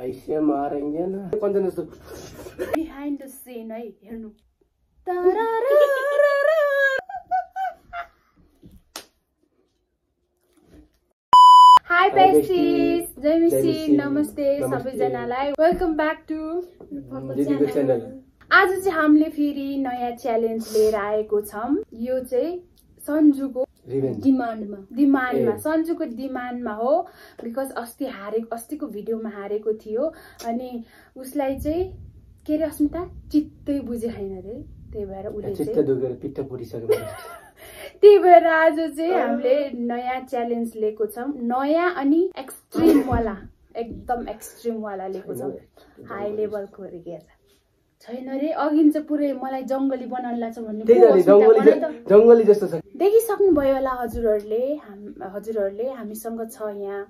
ऐसे मारेंगे ना कौन जस्तो बिहाइन्ड द सीन है हेर्नु हाई बेस्टिज जय मिसी नमस्ते सबैजनालाई वेलकम ब्याक टु दिदीको च्यानल आज चाहिँ हामीले फेरि नयाँ च्यालेन्ज लिएर आएको छौं यो चाहिँ सन्जुको डिमान्डमा सन्जुको डिमान्डमा हो बिकज अस्तिको भिडियोमा हारेको थियो अनि उसलाई चाहिँ के रे अस्मिता चित्तै बुझे छैन रे त्यही भएर उले चाहिँ चित्त दुखेर पित्त पुरिसक्यो त्यही भएर आज चाहिँ हामीले नयाँ च्यालेन्ज लिएको छौं नयाँ अनि एक्सट्रिम वाला एकदम एक्सट्रिम वाला लिएको छौं हाई लेभलको रे के छैन रे अघि चाहिँ पुरै मलाई जंगली बनाउन लाग्छ भन्ने जंगली जस्तो छ देखिसक्नु भयो होला हजुरहरूले हामीसँग छ यहाँ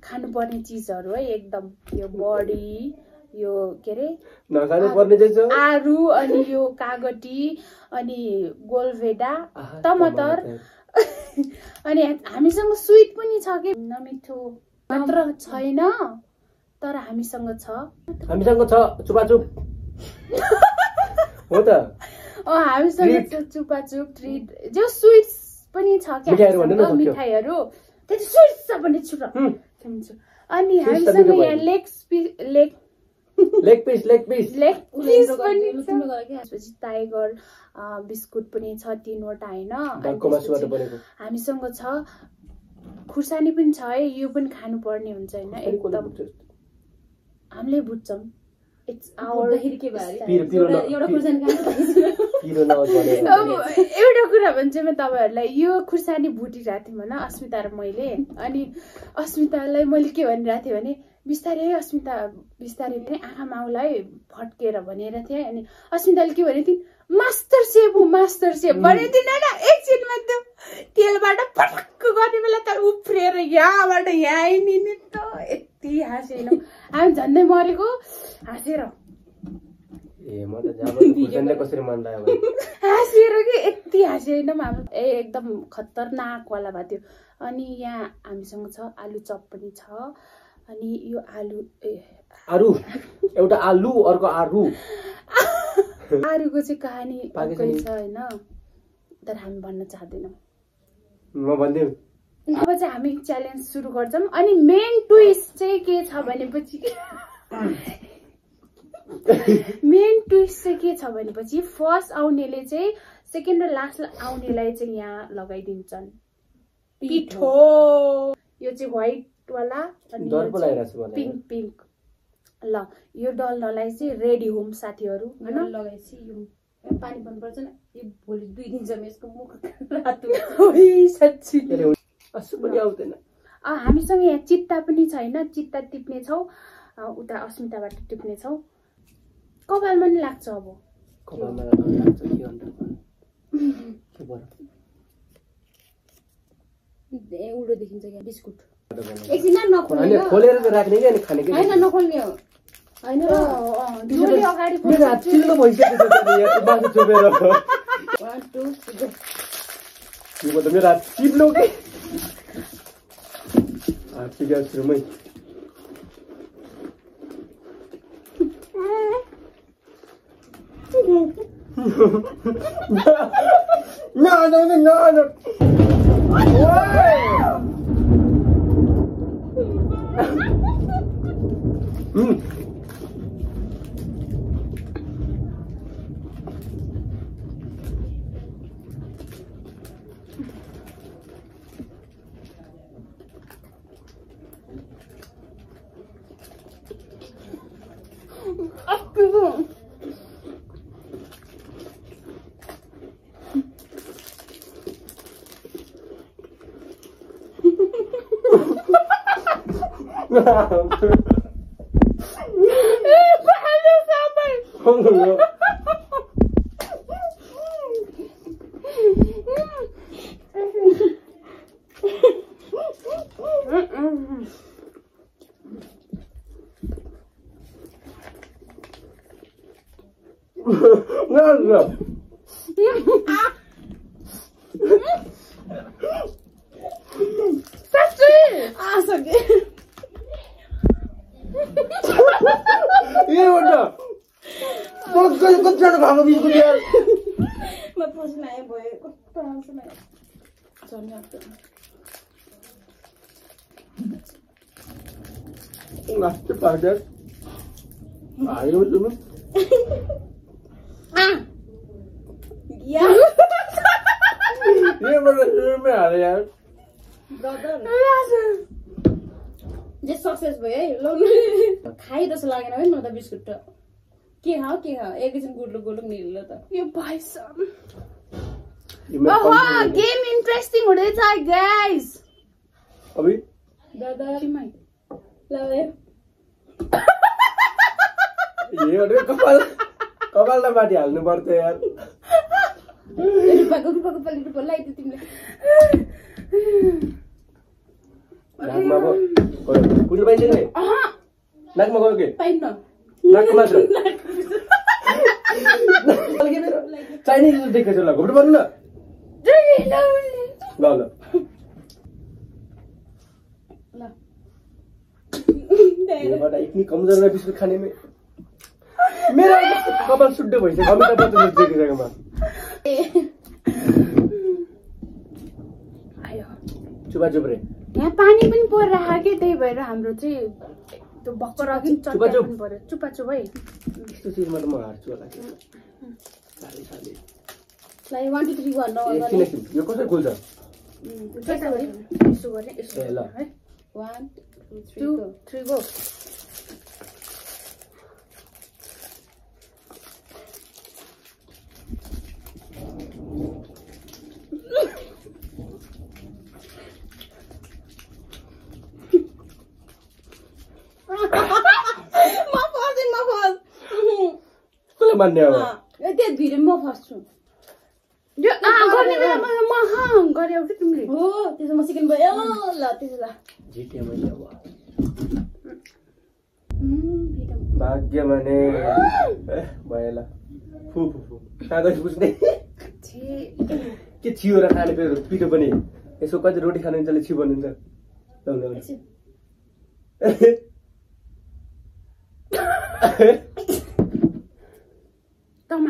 खानुपर्ने चीजहरु है एकदम यो बडी यो के रे नखानु पर्ने चाहिँ छ आरु अनि यो कागटी अनि गोलभेडा टमाटर अनि हामीसँग स्वीट पनि छ के नमिठो मात्र छैन तर हामीसँग छ चुपाचुप हो त हामीसँग चुपाचुप ट्रिट जो स्वीट्स पनि छ क्या मिठाईहरु त्यति स्वीट्स छ भने छुट अनि हामीसँग यहाँ लेग पिस पनि छ टाइगर बिस्कुट पनि छ 3 वटा हैन हामीसँग छ खुर्सानी पनि छ है यो पनि खानु पर्ने हुन्छ हैन एकदम हामीले बुझ्छौं इट्स आवर एउटा खुर्सानी एउटा कुरा भन्छ म तपाईहरुलाई यो खुर्सानी भुटिरहेको थिएँ हैन अस्मिता र मैले अनि अस्मितालाई मैले के भनिरहेको थिएँ भने बिस्तारै अस्मिता बिस्तारै चाहिँ आँखा माउलाई फटकेर भनेर थिए अनि अस्मिताले के भने थिइन् मास्टर सेफ भने थिइन् हैन एकछिनमा त्यो तेलबाट फटक्क गर्ने बेला त उफ्रेर यहाँबाट यहाँ आइदिने त यति हाँसेन हामी झन्डै मरेको हाँसेर ए म त जाबो खुर्सानी कसरी मन लाग्यो हाँसेर के यति हाँसेन हाम्रो एकदम खतरनाक वाला भयो त्यो अनि यहाँ हामीसँग छ आलु चप पनि छ अनि यो आरु एउटा आलु अर्को आरुको चाहिँ कहानी पक्कै छ हैन तर हामी भन्न चाहदैनौं म भन्दिम अब चाहिँ हामी च्यालेन्ज सुरु गर्छौं अनि मेन ट्विस्ट चाहिँ के छ भनेपछि फर्स्ट आउनेले चाहिँ सेकेन्ड र लास्ट आउनेलाई चाहिँ यहाँ लगाइदिन्छन् पिठो यो चाहिँ व्हाइट वाला अनि पिंक ल यो डल्नलाई चाहिँ रेडी होम साथीहरु हैन लगाएछि यो पानी बन्द पर्छ न यो भोलि 2 दिन जम्मे यसको मुख रातो ओइ सच्ची असु पनि आउँदैन हामीसँग यहाँ चित्ता पनि छैन चित्ता टिप्ने छौ उता अस्मिताबाट टिप्ने छौ कपालमा नि लाग्छ अब कपालमा लाग्छ के अन्त के भन्छ उडो देखिन्छ क्या बिस्कुट एकछिन नखोल्ने खोलेर राख्ने के अनि खाने के हैन नखोल्ने हो हैन जोले अगाडि मेरो हात चिल्लो भइसक्यो त यहाँ बासु चोपेर 1 2 3 यो त मेरो हात चिप्लो के हात चिप्लो सुरुमै No. Nasıl pardon? Hayır mı? या ये मतलब में आ रहा यार जे सक्सेस भयो है ल खाइ जस्तो लागेन है मलाई त बिस्कुट त के खाऊ एकैछिन गुडलुक निल्लो त यो भाइस ओहो गेम इन्ट्रेस्टिङ हुँदैछ गाइस अभी दादा तिमी ल ये अरे कपालमा माथि हाल्नु पर्छ यार रुपाको पल्ली लगाइदियो तिमीले नाकमा गयो कुटी पाइन्छ नि नाकमा गयो के पाइन्न नाकमा मात्र चाइनिज देखेछ ल घुम्नु पर्नु ल ल मेरोबाट इतनी कमजोर बिस्कुट खाने में मेरो कपाल सुड्डे भइसक्यो अमिताभ बच्चन देखिसकेमा आयो चुपा चुप रे यहाँ पानी पनि परिरहेको के त्यही भएर हाम्रो चाहिँ त्यो भक्कर अघि चट्टान पर्यो चुपा चुप है यस्तो चिजमा त म हार्छु होला साले साले लाइ 1 2 3 1 एकछिन यो कसरी खोल्छ यसो गर्ने यसो ल है 1 2 3 गो मान्ने अब त्यो भिडियो म फस्छु यो गर्ने बेलामा म गर्यौ कि तिमीले हो त्यसो म सिक्नु भयो ल त्यसो ल जिते मैले अब भाग्य माने भयो ल फु फु फु कागज बुझ्ने के छियो र खाने पिठो पनि यसो कति रोटी खानुहुन्छ ले छियो भन्नुहुन्छ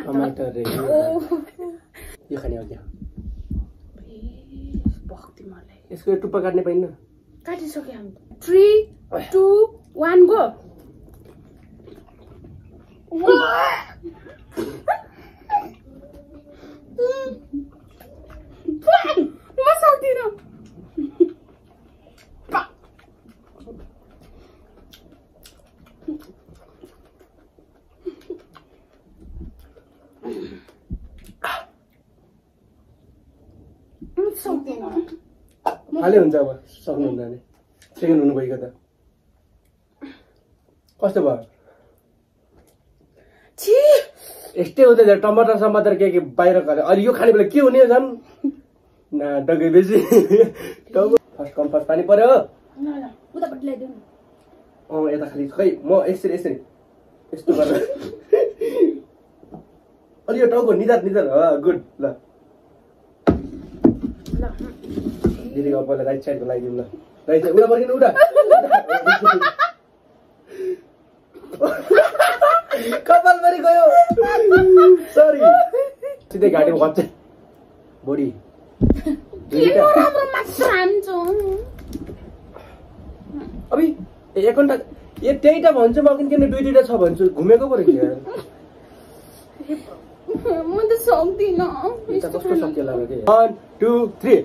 टमाटर रे यो खाने हो क्या भक्ति मलाई यसको टुप्पा काट्ने पाइन्न काटिसक्यो हामी 3 2 1 गो म सक्दिनँ हाले हुन्छ अब सक्नुहुन्न भने सेकेन्ड हुनु भइगयो त कस्तो भयो यस्तै हुन्छ टमाटर समाटर के बाहिर खाने अहिले यो खाने बेला के हुने झन् नाटकै बेसी फर्स्ट कम फर्स्ट पानी पर्यो यता खालि खै म यसरी यसरी यस्तो गरेर अलि यो टाउको निधार गुड ल दिदीको पहिला राइट साइडको लगाइदिउँ ल राइट साइड उडा पर्किनु उडा कपालभरि गयो सरी सिधै घाँटीमा खप्छ बोडी अबि 1 घण्टा ए त्यही त भन्छु म किन 2-2 छ भन्छु घुमेको पऱ्यो कि म त सक्दिनँ कस्तो सक्यो लाग्यो के 1 2 3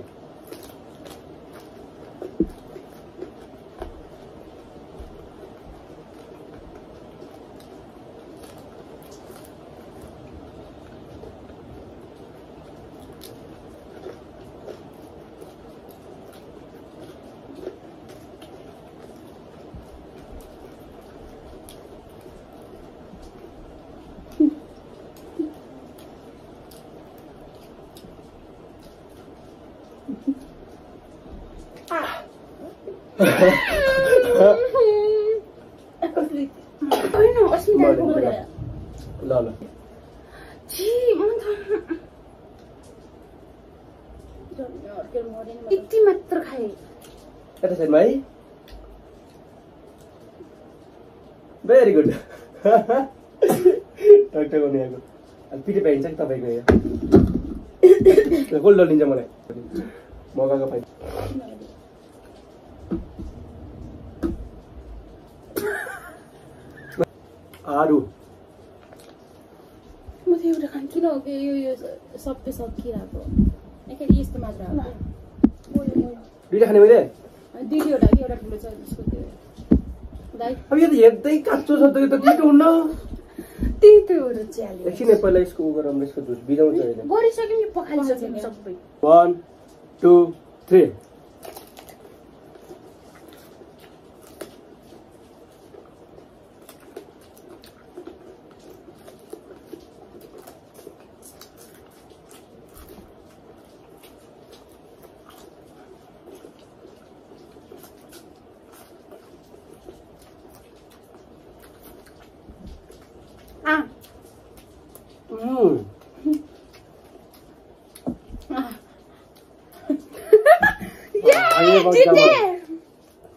ल यति मात्र खाएँ यता साइडमा है भेरी गुड टकटक हुने आएको पिठे पाइन्छ कि तपाईँको यहाँ गोल्ड लिन्छ मलाई मगाएको पाइन्छ आलु म त एउटा खान किन हो कि यो सबै सकिरहेको एकैचोटि यस्तो मात्र हो दुईटा खाने मैले दुईवटा कि एउटा ठुलो छ त्यसको त्यो दाइ अब यो त हेर्दै काँचो छ त यो त के हुन्न त्यही त हो र च्याले एकछिन पहिला यसको उ गरौँ यसको जुस बिजाउँछ अहिले गरिसक्यौँ नि पखालिसक्यौँ सबै 1 2 3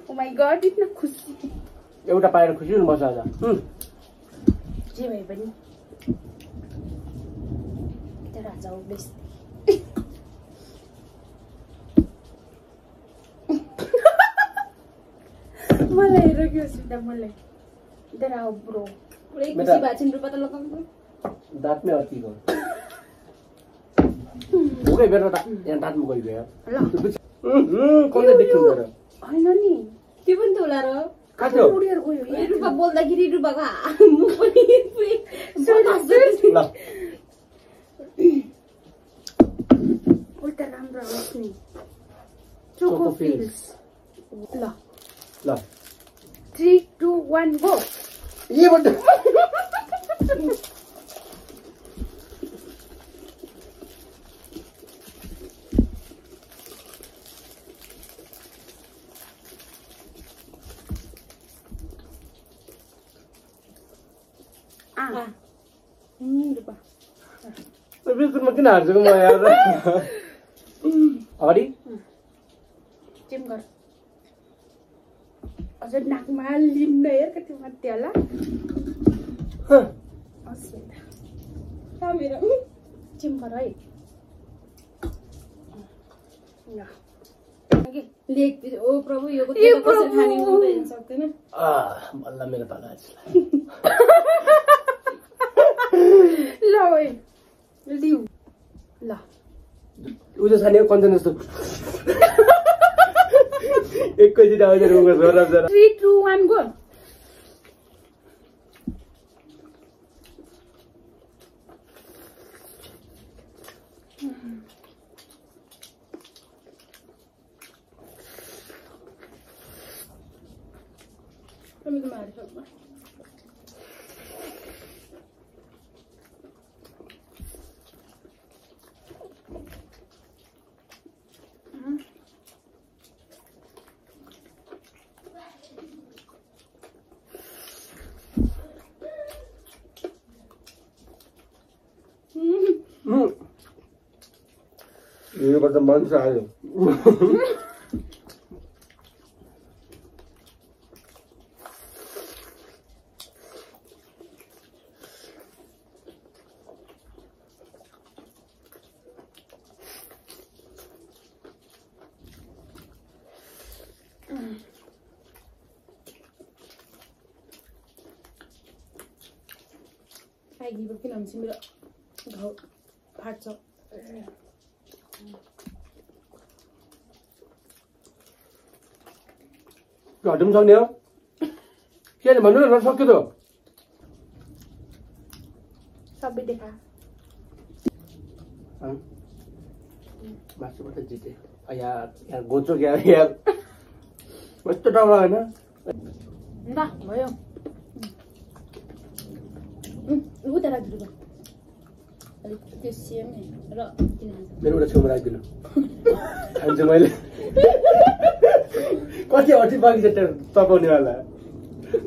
Oh my god, इतना खुसी एउटा पाएर खुसी हुनुपर्छ आज जे भए पनि त्यो राजा हो बेस्ट मलाई हेर के सुन्दा मलाई दरा ब्रो पुरै खुसी बाछिन रुपा त लगाउँछ दाँतमै अति गयो ओके बेर त यहाँ दाँतमा गइगयो ल कसले देख्नु र हैन नि त्यो पनि त होला र काट्यो उडेर गयो रुपा बोल्दाखेरि रुपाको मुख पनि ल उल्टा राम्रो होस् नि चोको फिल्स ल ल 3 2 1 गो ये बड्ड रुपा बिस्कुटमा किन हार्छु म यार अगाडि चिम गर अझ नाकमा लिम्न हेर कति माथि होला मेरो चिम गर है लेख ओ प्रभु यो कसरी खाने हुँदैन सक्दैन बल्ल मेरो पाला ल ओइ लिउ ल उजो छाने कञ्चन जस्तो एकैचोटि आउँछ रुमको जोरा जोरा 3 2 1 गो कमी मारे सब यो त मन छ आयो आइदिएको किन हुन्छ मेरो घाउ फाट्छ हटौँ सक्ने हो के भन्नु न सक्यो त सबै देखा मासुबाट जिते यहाँ गोचो क्या यार कस्तो डर होइन ल भयो उता राखिदिनु अलिक त्यो सिएम र मेरो एउटा छेउमा राखिदिनु खान्छु मैले कति अठी बाँकी छ तपाउनेवाला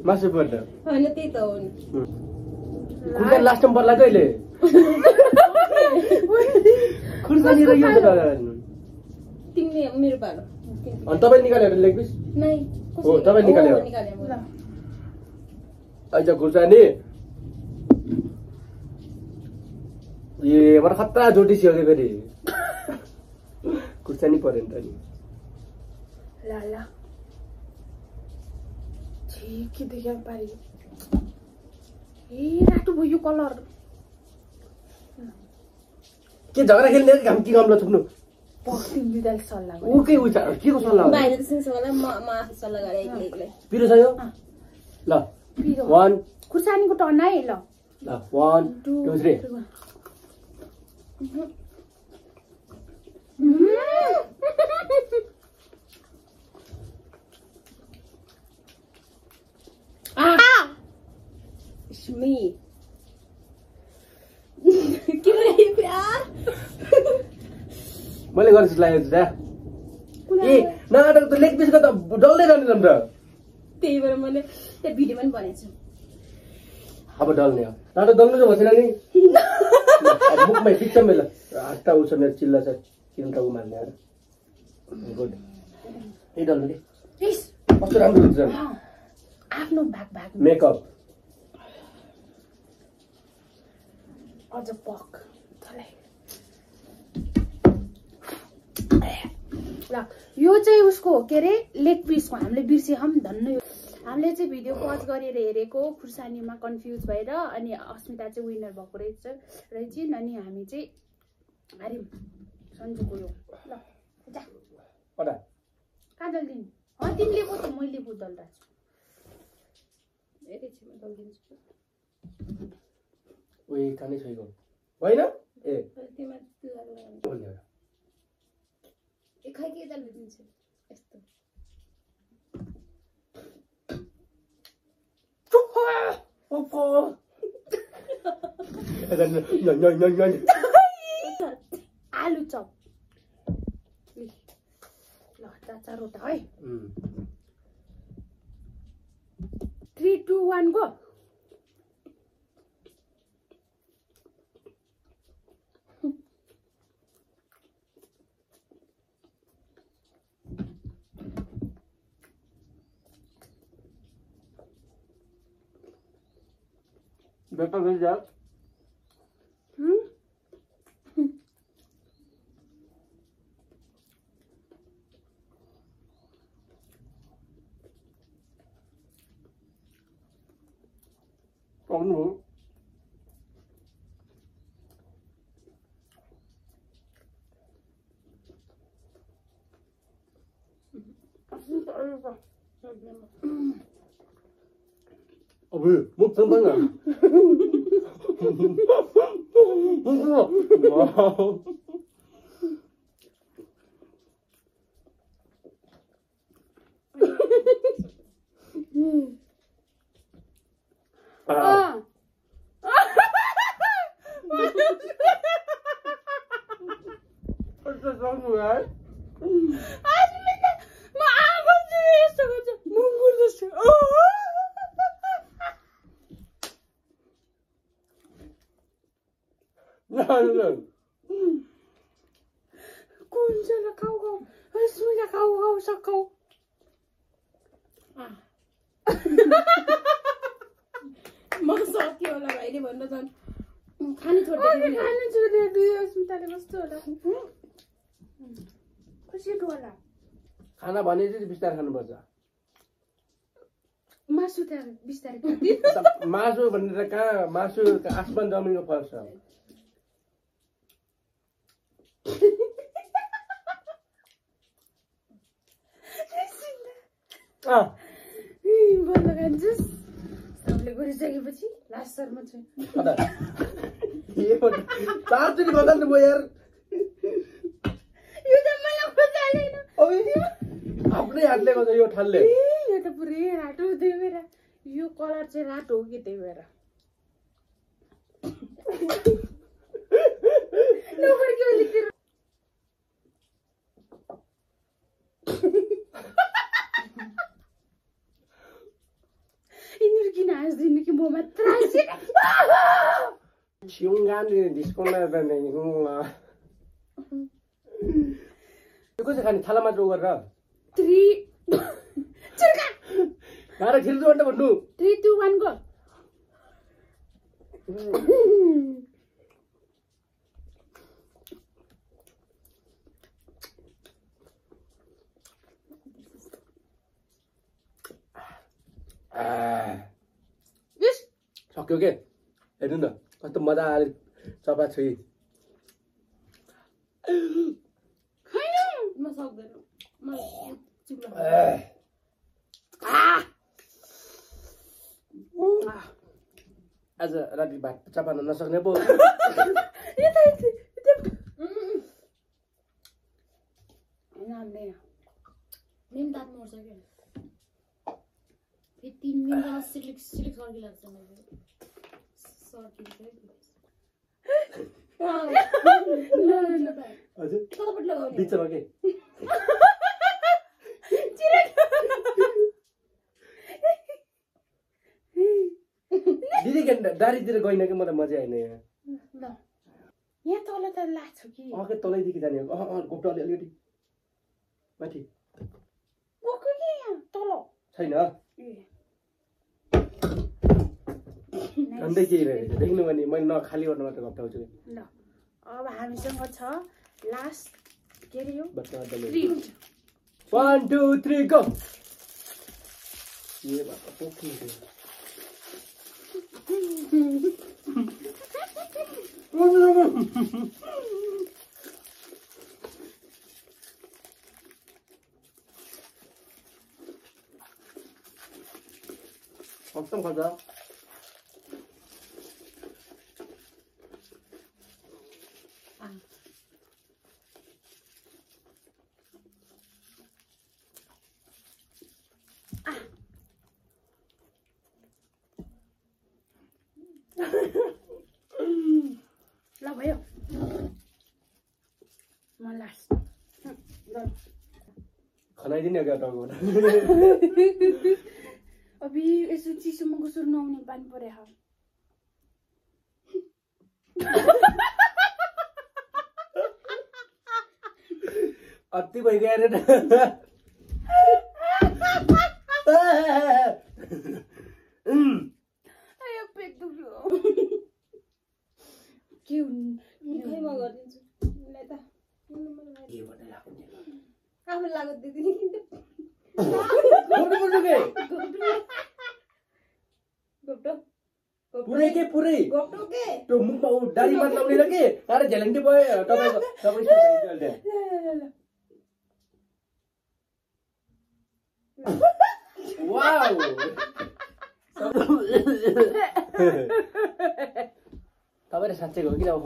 मासुबाट होइन त्यही त हो नि खुर्सानी लास्ट टाइम पर्ला कहिले खुर्सानी र यो तिमीले मेरो पालो अनि तपाईले निकाल्यो लेग पिस नै हो तपाईले निकाल्यो आइज खुर्सानी ए मलाई खतरा जोटी सियो फेरि खुर्सानी पर्यो नि त नि ल ल के देखियो पारि ए रातो भयो यो कलर के झगडा खेल्ने घाम कि गमला थुक्नु पक्तिम दिदाले सल्लाह ऊ के उचा के को सल्लाह बाहिर त्यसै होला म आफै सल्लाह गरे एक्लै पिरो छ यो ल पिरो 1 खुर्सानीको टर्न है ल ल 1 2 3 It's me. के भयो प्यार मैले गर्छु जस्तो लाग्यो जुदा ए नाटक त लेग पिसको त डल्दै रहने त त्यही भएर मैले त्यो भिडियोमा पनि भनेको छु अब डल्ने हो नाटक डल्नु चाहिँ भएन नि मुखमै फिक्छ मैले हातटा उछ मेरो चिल्ला छ किन त उमार्ने हो गुड ए डल्नु के कस्तो राम्रो हुन्छ आफ्नो भाग भाग मेकअप अझ पक चले ल यो चाहिँ उसको के अरे लेग पिसको हामीले बिर्से हम धन्न हामीले चाहिँ भिडियो पज गरेर हेरेको खुर्सानीमा कन्फ्युज भएर अनि अस्मिता चाहिँ विनर भएको रहेछ अनि हामी चाहिँ हार्यौँ सन्जुको यो ल जा कहाँ दल्दिनु तिमीले पो त मैले पो दल्दा छु एकैछिनमा दल्दिन्छु ओइ कानै छैको होइन ए तिमीमा त्यो लाग्ला ए खै के दल्दिन्छु यस्तो आलु चप ल चारवटा है 3 2 1 गो बेटा मिल जा कौन हो अबे मुख संभाल ना कुञ्जला खाऊ खाऊ अस्मिता खाऊ खाऊ सकाऊ म सक्यो होला भाइले भन्न झन् खानु छोडिदियो अस्मिताले कस्तो होला कसरी होला खाना भने चाहिँ बिस्तारै खानुपर्छ मासु त्यहाँ बिस्तारै मासु भनेर कहाँ मासु आसमान जमिनको फरक छ बन्द खान्छस् सबले गरिसकेपछि लास्ट शर्मा चाहिँ चारचोटि गर्दा नि म यार यो त मलाई खोज्दैन आफ्नै हातले गर्दा यो ठालले यो त पुरै रातो त्यही भएर यो कलर चाहिँ रातो हो कि त्यही भएर यिनीहरू किन हाँस्दिनु कि म मात्र त्यो कसै खाने थाला मात्र गरेर 3 गाह्रो खेल्छु अन्त भन्नु 3 2 1 गो सक्यो के हेर्नु न कस्तो मजाले चपा छ म सक्दैन म आज राति भात चपाउन नसक्ने पो निम दाँत मर्छ क्या फेरि 3 दिनमा सिलिक सिलिक सर्की लाग्छ मैले सर्की हजुर कतापट्टि लगाउने बिचमा के दिदी के दारीतिर गइन कि मलाई मजा आएन यहाँ ल यहाँ तल त लाग्छ कि के तलैदेखि जाने घोप्टो अलिअलि माथि गएको कि यहाँ तल छैन झन्डै केही रहेछ देख्नु भने मैले नखाली गर्न मात्र घप्टाउँछु ल अब हामीसँग छ लास्ट के रे यो 1 2 3 गो ये बाबा पोखी एकदम खाजा ल भयो म लास्ट खनाइदिने क्या टाउको अबि यसो चिसोमा कसरी नआउने पानी पर्यो अति भइगयो अरे आयो पेट दुख्यो के म गरिदिन्छु मलाई त आफू लागत दिदिन किन पुरै के पुरै गोप्टो के त्यो मुखमा दारी मात्र लाउने के साह्रै झ्यालेन्टी भयो तपाईको वाउ तपाईले साँच्चै हो कि अब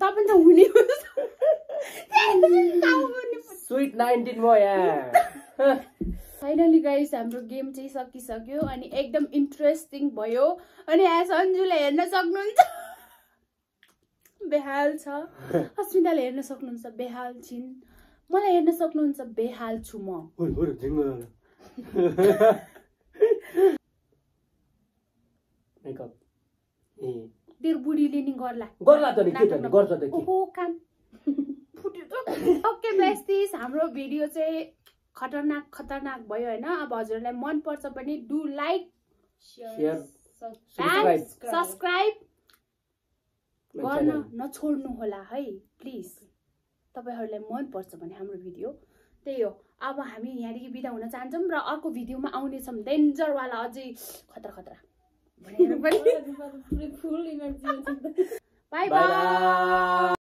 तपाईँ त हुने स्वीट 19 म यहाँ फाइनली गाइस हाम्रो गेम चाहिँ सकिसक्यो अनि एकदम इन्ट्रेस्टिङ भयो अनि यहाँ सन्जुले हेर्न सक्नुहुन्छ बेहाल छ अस्मिताले हेर्न सक्नुहुन्छ बेहाल छिन् मलाई हेर्न सक्नुहुन्छ बेहाल छु म मेकअप तेरो बुढीले नि गर्ला त नि के गर्छ त के ओहो काम ओके बेस्टिज हाम्रो भिडियो चाहिँ खतरनाक भयो हैन अब हजुरलाई मन पर्छ भने डु लाइक शेयर सब्स्क्राइब गर्न नछोड्नु होला है प्लिज तपाईहरुलाई मन पर्छ भने हाम्रो भिडियो त्यही हो अब हामी यहाँदेखि बिदा हुन चाहन्छौं र अर्को भिडियोमा आउने छौं डेन्जर वाला अझै खतरा भनेर पनि फुल इनर्जी बाइ बाइ